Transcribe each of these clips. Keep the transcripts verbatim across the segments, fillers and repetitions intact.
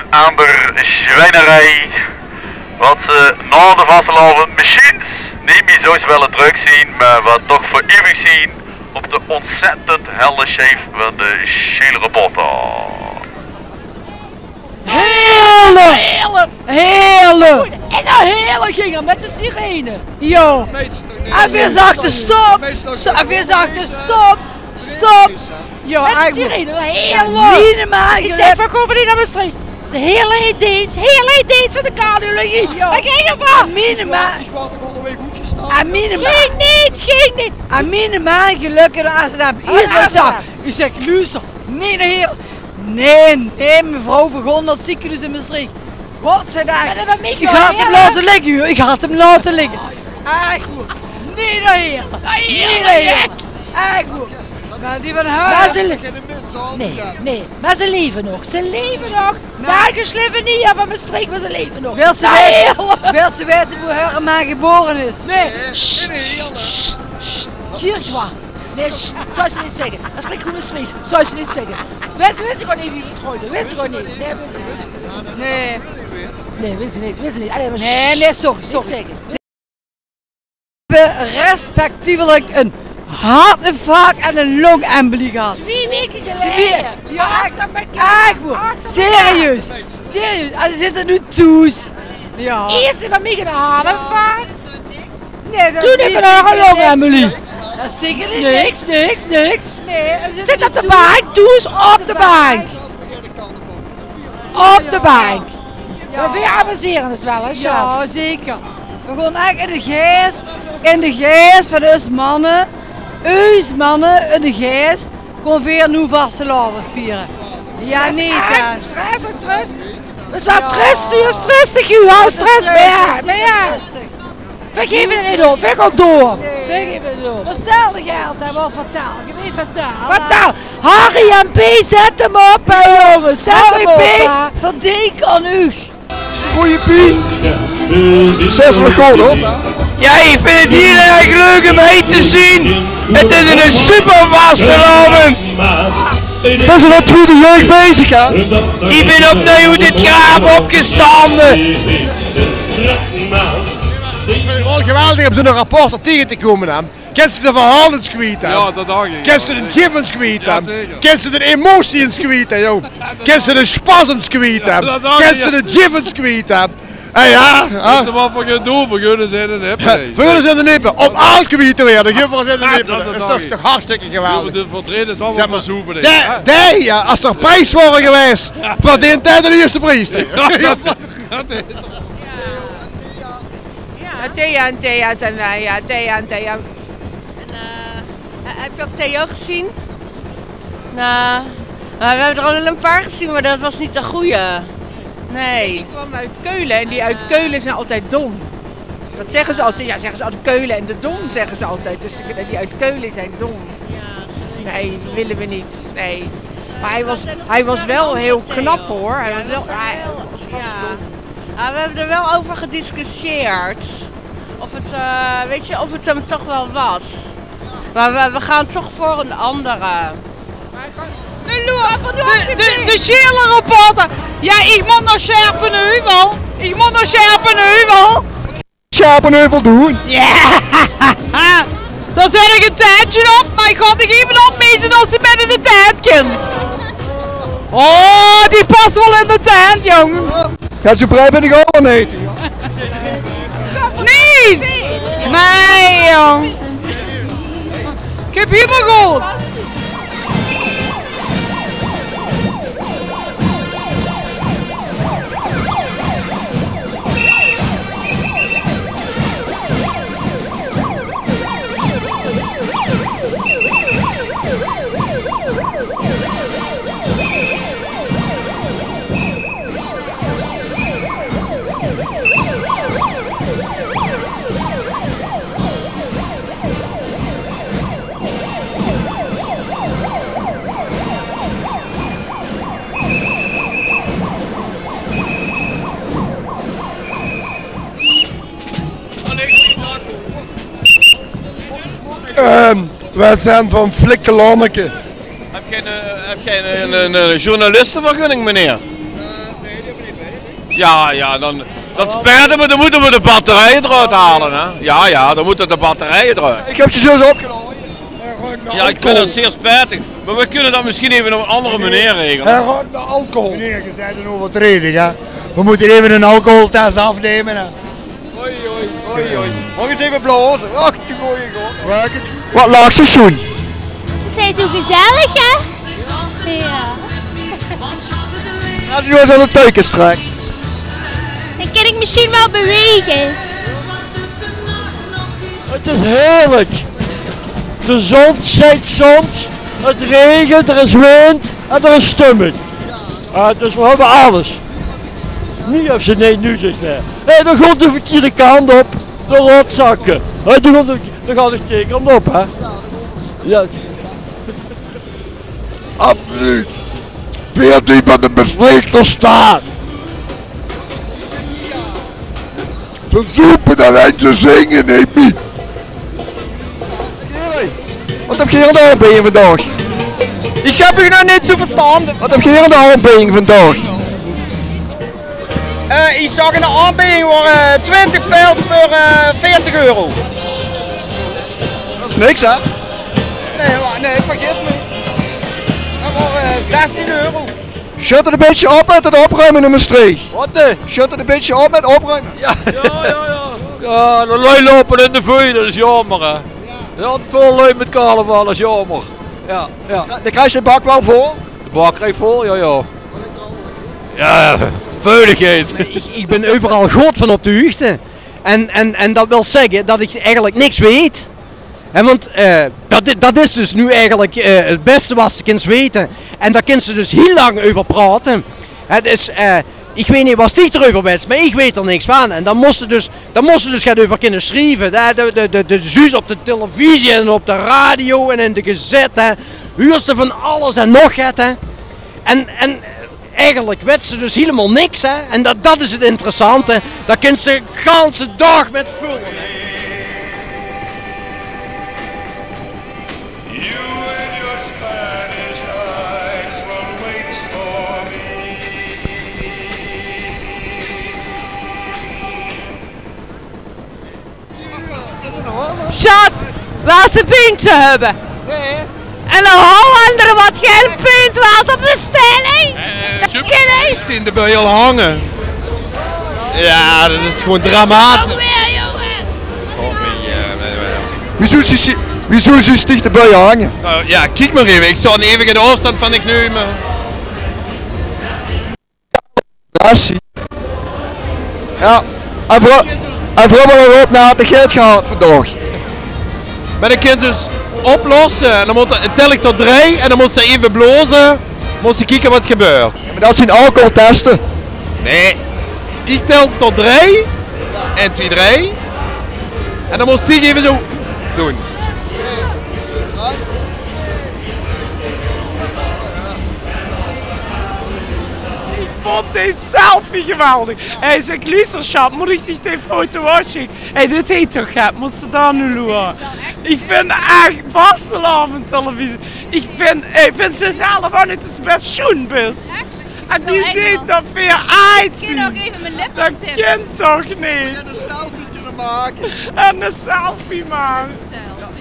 aan de zwijnerij, wat ze nao de vastelaovend mesjiens neet mie zouw wille trök zien, maar wat toch veur iewig zien op de ontzettend helle sjijf van de Sjele Reporter. Hele, hele, hele. En dan hele ging er met de sirene. Jo. En weer zachte stop. Zo, en weer zachte stop. Stop. Jo, met de sirene. Hele. Minimaal. Ik zei, van, kom van die naar Maastricht. De hele deens, hele deens van de cardiologie. Jo. Daar ging er van. Minimaal. En minimaal. Ging niet, ging niet. En minimaal gelukkig als ze daar iets van zag. Ik zeg, luister, niet naar heel. Nee, nee, mevrouw, we gaan naar het ziekenhuis in Maastricht. Godzijdank. Ik had hem laten liggen, huur. Ik had hem laten liggen. Echt goed. Niet naar hier. Niet naar hier. Echt goed. Maar die van haar. Maar ze le- Nee, nee. Maar ze leven nog. Ze leven nog. Daar gesleven niet van Maastricht, maar ze leven nog. Wilt ze weten, wilt ze weten hoe haar man geboren is? Nee. Sst, sst, sst. Hier, zwaar. Nee, sst, zou ze niet zeggen. Dat spreekt goed Fries. Zou ze niet zeggen. Wist, wist ik gewoon niet wie het gooide. Wist ik gewoon niet. Nee, wist ik niet. Nee. Nee, wist ik niet. Wist ik niet. Allee, maar nee, nee, sorry, sorry. We hebben respectievelijk een hartinfarct en een longembolie gehad. Twee weken geleden. Twee. Ja, echt, dat ben ik echt goed. Serieus. Serieus. En ze zitten nu thuis. Ja. Eerst van mij een hartinfarct. Nee, dat toen is even nog een longembolie. Dat is zeker niet niks. Niks, niks, niks. Nee, zit op de bank, doe eens op de bank. Op de bank. Ja. Maar we amuseren ons wel, hè, Sjan? Ja, zeker. We gaan eigenlijk in de geest, in de geest van ons mannen, ons mannen in de geest, gewoon weer nu vastelaovend vieren. Ja, niet, hè. Dus wat trust u, is trustig u, hou stress bij. Maar ja. We geven het niet op, we gaan door. We geven het niet op. Hetzelfde geld, hè, wel fataal. Gewoon fataal. Fataal. Harry en P, zet hem op, hè, jongens. Zet hem op, hè. Verdien aan u. Goeie P. Zes record, hoor. Ja, ik vind het heel erg leuk om hier te zien. Het is een super vastelaovend. We zijn al voor de jeugd bezig, hè? Ik ben opnieuw dit graaf opgestanden. Ik vind het wel geweldig om zo'n reporter tegen te komen, hè. Kins se de Verhaegens kwiet, hè? Ja, dat dacht ik. Kins se de Givens kwiet, hè? Ja, zeker. Kins se de Emotions kwiet, hè, jong? Kins se de Spasens kwiet, hè? Ja, dat dacht ik. Kins se de Givens kwiet, hè? Hè, ja, hè? Is er wat van gedoe, van Geulen zijn en Hippen, hè? Van Geulen zijn en Hippen. Om alles kwiet te worden, Givens zijn en Hippen. Ja, dat dacht ik. Dat is toch, toch hartstikke geweldig. De vertreden is allemaal van Soepen, hè? Die, ja, als er prijs worden geweest, verdient hij de eerste prijs, hè? Ja, dat, dat is Ja, Thea en Thea zijn wij, ja, Thea en Thea. En, eh, heb je ook Theo gezien? Nou, maar we hebben er al een paar gezien, maar dat was niet de goeie. Nee. Die kwam uit Keulen en die uit Keulen zijn altijd dom. Dat zeggen ze altijd, ja, zeggen ze altijd Keulen en de dom, zeggen ze altijd. Dus die uit Keulen zijn dom. Nee, die willen we niet, nee. Maar hij was, hij was wel heel knap, hoor. Hij was wel, hij was vast dom. Ah, we hebben er wel over gediscussieerd. Of het, eh, weet je, of het hem toch wel was. Maar we, we gaan toch voor een andere. De, de, de Sjele Reporter. Ja, ik moet naar Scherpenheuvel. Ik moet naar Scherpenheuvel. Scherpenheuvel doen. Ja. Dan zet ik een tentje op, maar ik ga toch even opmeten of ze met in de tent kins. Oh, die past wel in de tent, jong. Gaat je breid bij de goal niet? Niet! Nee, jong. Ik heb helemaal goed. Ehm, wij zijn van Flikke Lanneke. Heb jij een, eh, heb jij een, een, een, een journalistenvergunning, meneer? Eh, nee, die heb ik Ja, ja, dan, dat spijt me, dan mótte we de batterije d'roet haole, hè. Ja, ja, dan mótte de batterije d'roet. Ich höb ze zjus opgelaoje. Ja, ich vinj dat zeer spijtig. Maar we kunnen dat misschien even op een andere manier regelen. Hae ruuk nao alcohol. Meneer, ge zeet in euvertraejing, hè. We mótte effe eine alcoholtest aafnumme, hè. Oei, oei, oei, oei. Maag ich ins effe blaoze? Och, de gooje god. Waat lachs se, Sjoen? Ze zeen zo gezellig, hè? Ja. As ich noe ins aan de tuikes trek. Dan kan ich misschien wel bewegen. Het is heerlijk. De zon schijnt soms, het regent, er is wind en er is stumming. Ah, dus we hebben alles. Niet of ze nee nu zegt nee. Hé, dan gaat de verkeerde kant op. De rotzakken. Hé, dan gaat de, dan gaat de verkeerde kant op, hè. Ja. Absoluut. Veertien van de Mestreechter staat. Ze zoepe en ze zinge neet mie. Kerel, wat höb geer aan de hand bie vandaag? Ich höb uch nog neet zo verstande. Wat höb geer aan de hand bie vandaag? Eh, ich zag in de aanbieding waore twintig pils veur, eh, veertig euro. Dat is niks, hè? Nee, maar, nee, vergis mich. Dat waore, eh, zestien euro. Sjöt 't e bietje op mit 't opruime in Mestreech. Wat, eh? Sjöt 't e bietje op mit opruime. Ja. Ja, ja, ja. Ja, de lui loupe in de vuuj, dat is jaomer, hè. Ja, väöl lui mit carnaval, dat is jaomer. Ja, ja. Ja, dan kriegs se de bak waal vol. De bak krijg vol, ja, ja. Ja, veiligheid. Ich, ich bin euveral good van op de huugde. En, en, en dat wil zègke dat ich eigelik niks weit. Hè, want, eh, dat i-, dat is dus noe eigelik, eh, 't bèste wat se kins weite. En dao kins se dus hiel lang euver praote. Hè, dus, eh, ich weit neet wat dich d'reuver weits, mer ich weit d'r niks van. En dan mós se dus, dan mós se dus get euver kinne sjrieve. De, de, de, de, de zuus op de tillevisie en op de radio en in de gezèt, hè. Huurs se van alles en nog get, hè. En, en Eigelik weits se dus hielemaol niks, hè. En dat, dat is 't interessante. Dao kins se de ganse daag mit vulle, hè. You and your Spanish eyes will wait for me. Sjat, wils se e pintje höbbe? Nee. En de Hollander wat gein pint wilt op bestelling. Eh, dat kin ich. Ich zeen de bui al hange. Ja, dat is gewoon dramatisch. Alweer, jongen. Wieso zuus, wieso zuus dich de bui hange? Nou, ja, kiek maar effe. Ich zou 'n eeuwige aafstand van dich numme. Fantastisch. Ja. En veur, en veur höbbe v'r ouch nog te geld gehad vandaag. Mer dan kins se dus oplosse en dan mót, tel ich tot drei en dan mós se effe blaoze, mós se kieke wat gebeurt. Ja, mer dat zien alcoholteste. Nee, ich tel tot drei. En twee, drei. En dan mós se effe zo doon. Ich vónd dees selfie geweldig. Hè, zèk, luuster, sjat, mót ich dich die foto ouch sjik? Hè, dit heet toch get, mós se dao noe loere. Ich vinj ech vastelaovendtelevisie. Ich vinj, ich vinj ze zelf ouch neet de bès sjoen bis. En die zeet dat veer aajd zien. Dat kin toch neet? En 'n selfie make. En 'n selfie make.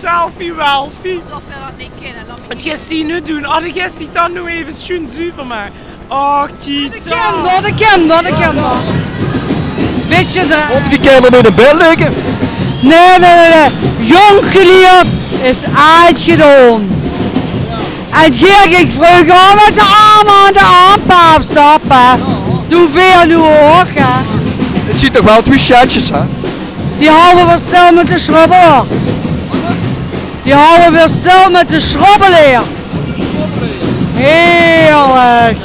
Selfie, welfie. Wat geis se noe doon? Oh, dan geis se dich dan noe effe sjoen zuver make. Och, kiek. De kinder, de kinder, de kinder. Wits se dat? Mótte die kinder neet in bed ligke? Nee, nee, nee, nee. Jónk gelierd is aajd gedoon. En geer góng vreuger al mit de arm aan de arm, pap, stappe. Doon veer noe ouch, hè. 't Zien toch waal twee sjetsjes, hè? Die hawwe veer stil mit de sjrobbeleer. Die hawwe veer stil mit de sjrobbeleer. Heerlik.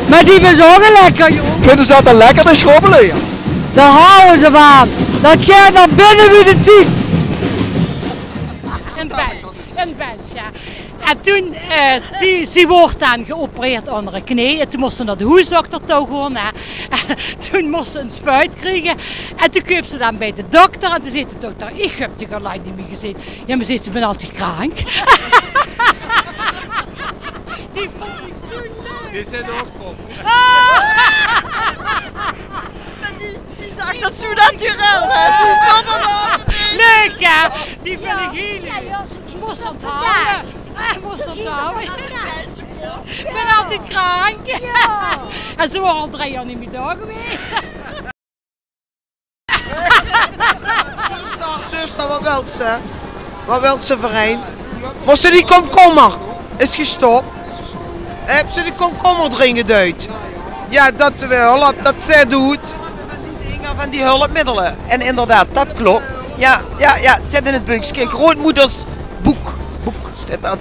Mer die is ouch lekker, jóng. Vinje ze dat dan lekker, de sjrobbeleer? Dao hawwe ze van. Dat geit nao binne wie de tiet. In bed, in bed, ja. En toen, eh, die, zie woort dan geopereerd aon häör knee. En toen mós ze nao de hoesdokter touw goon, hè. En toen mós ze 'n spuit kriege. En toen kump ze dan bij de dokter. En toen zeet de dokter: "Ich höb dich al lang neet mie gezeen." "Ja, mer," zeet ze, "ich bin altied krank." Die vónd ich zo leuk. Die zit ouch vol. Ah! Ach, dat is zo naturel, hè? Zónger nao te dinke. Leuk, hè? Die vind ik hiel leuk. Mós dat hawwe. Eh, mós dat hawwe. Ik bin altied krank. En ze waor al drie jaor neet mie dao gewaes. Zuster, zuster, wat wils se? Wat wils se veur ein? Mós se die komkommer? Is gestop. Höbs se de komkommer d'rin geduid? Jao, dat wel, dat, dat zit good. Dinger van die hulpmiddelen. En inderdaad, dat klopt. Jao, jao, jao, zit in 't beukske. Grootmoeders boek. Boek, steit dat.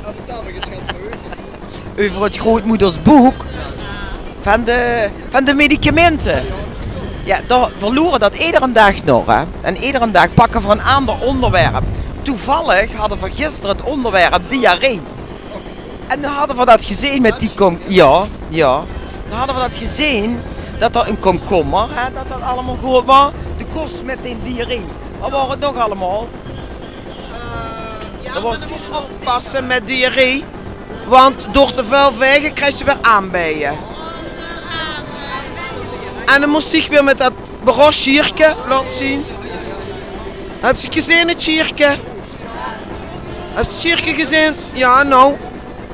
Euver 't grootmoedersboek van de, van de medicaminten. Jao, dao verloere dat ederen daag nog, hè. En ederen daag pakke v'r 'n aander onderwerp. Toevallig hadde v'r gister 't onderwerp diarree. En noe hadde v'r dat gezeen mit die kom-, jao, jao. Noe hadde v'r dat gezeen, dat d'r 'n komkommer, hè, dat dat allemaol good waor. De kos mit de diarree. Wat waor 't nog allemaol? Jao, mer dan mós se oppasse mit diarree, want door te väöl vaege kriegs se weer aanbeie. En dan mós se weer mit dat brochierke laote zeen. Höbs se 't gezeen, 't sierke? Höbs se 't sierke gezeen? Jao, noe.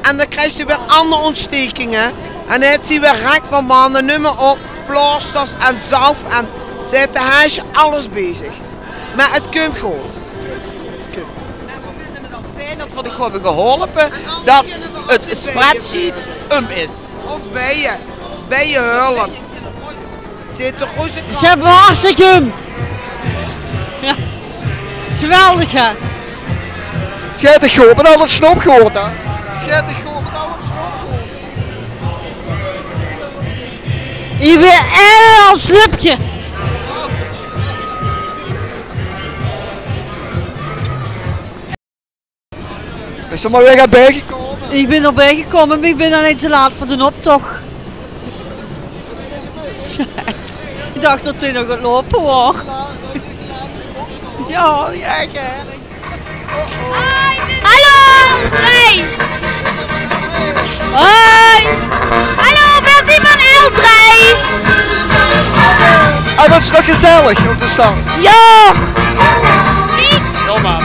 En dan kriegs se weer anger ontstekinge. En dan haet ze weer rek van: man, neum mer op, plaosters en zalf en, zit de haasje alles bezig. Mer 't kump good. Fijn dat v'r dich höbbe geholpe, dat 't spreadsheet um is. Of beie, beie hulp. Zit de roze kant. Geer waart hartstikke um. Jao. Geweldig, hè? Geer höb toch good mit al dat snop gehaold, hè? Geer höb toch good mit al dat snop gehaold? Ich bin ein slipke. Is d'r mer weer get biegekómme? Ich bin d'r biegekómme, mer ich bin allein te laat veur d'n optoch. Ich dach dat 'r nog aan 't loupe waor. Jao, jao, erg. Hallo, L drie. Hoi. Hallo, veer zien van L drie. Ah, dat is toch gezellig om te staan? Jao. Jao, man.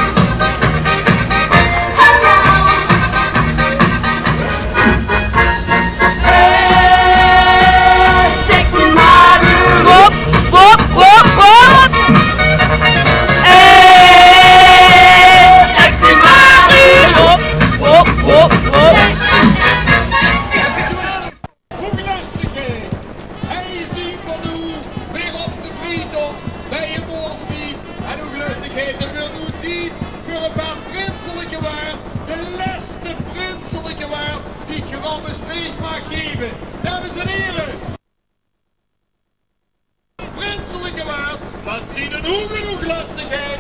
Sexy Maru. Wop, wop, wop, wop. Hey, Sexy Maru. Wop, wop, wop, wop. Hoeglöstigheid, hei zien v'r noe weer op de Vriethof bie 't Moorslieë. En Hoeglöstigheid, 't weurt noe tied veur e paar prinselike wäörd. De lèste prinselike wäörd die ich hie op Mestreech maag gaeve. Dames en hiere, prinselike wäörd van ziene hoeglöstigheid,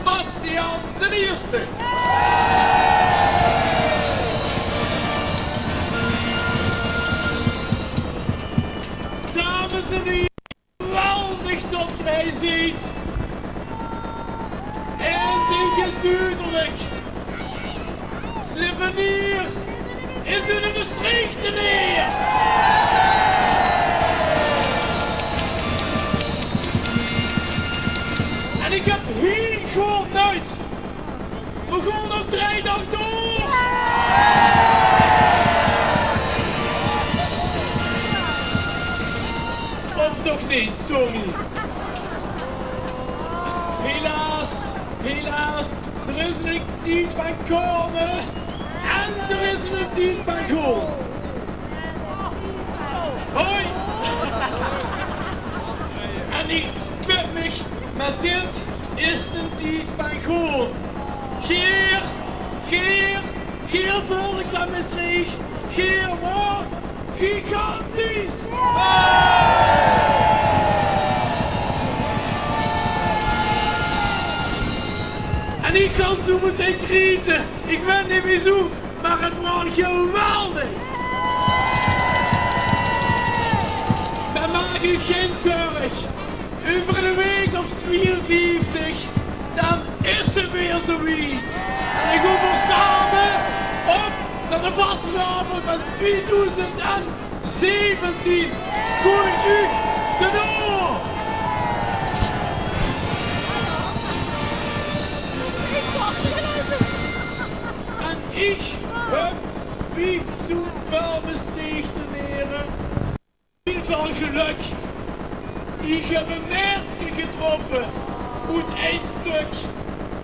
Bastiaan d'n Ierste. Dames en hiere, geweldig dat geer hei zeet. Ein dink is dudelik. Slippenier is 'ne Mestreechteneer. En ich höb hiel good nuuts. Veer gaon nog drei daag door. Of toch neet, sorry. Helaas, helaas, d'r is 'ne tied van kómme en d'r is 'ne tied van gaon. Hoi! En ich spit mich, mer dit is d'n tied van gaon. Geer, geer, geer volk van Mestreech, geer waort gigantisch! En ich gaon zoe metein kriete. Ich weit neet mie zoe, mer 't waor geweldig. Mer maak uch gein zörg. Euver 'n waek of twieënvieftig, dan is 't weer zoe wied. En dan gaon v'r same op nao de vastelaovend van twieëdoezend en zeventien. Gooi uch de deur! Wie zoe'n vuil Mestreechteneer. Wie vuul gelök. Ich höb e maedske getroffe oet ein stök.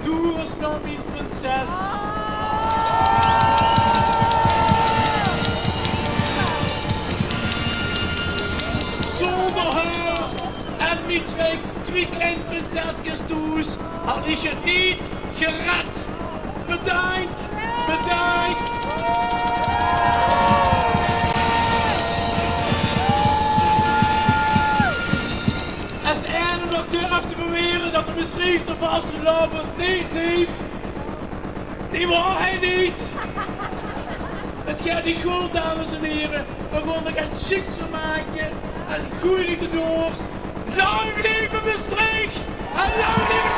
Loer ins nao mien prinses. Zónger häör en mien twie, twie klein prinseskes thoes had ich 't neet gerad. Bedank, bedank. Es eine nog durf te bewere dat de Mestreechter vastelaovend neet leef, die waor hie neet. 't Geit neet good, dames en here. Veer gaon d'r get sjieks van make en goeie lied door. Lang leve Mestreech en lang leve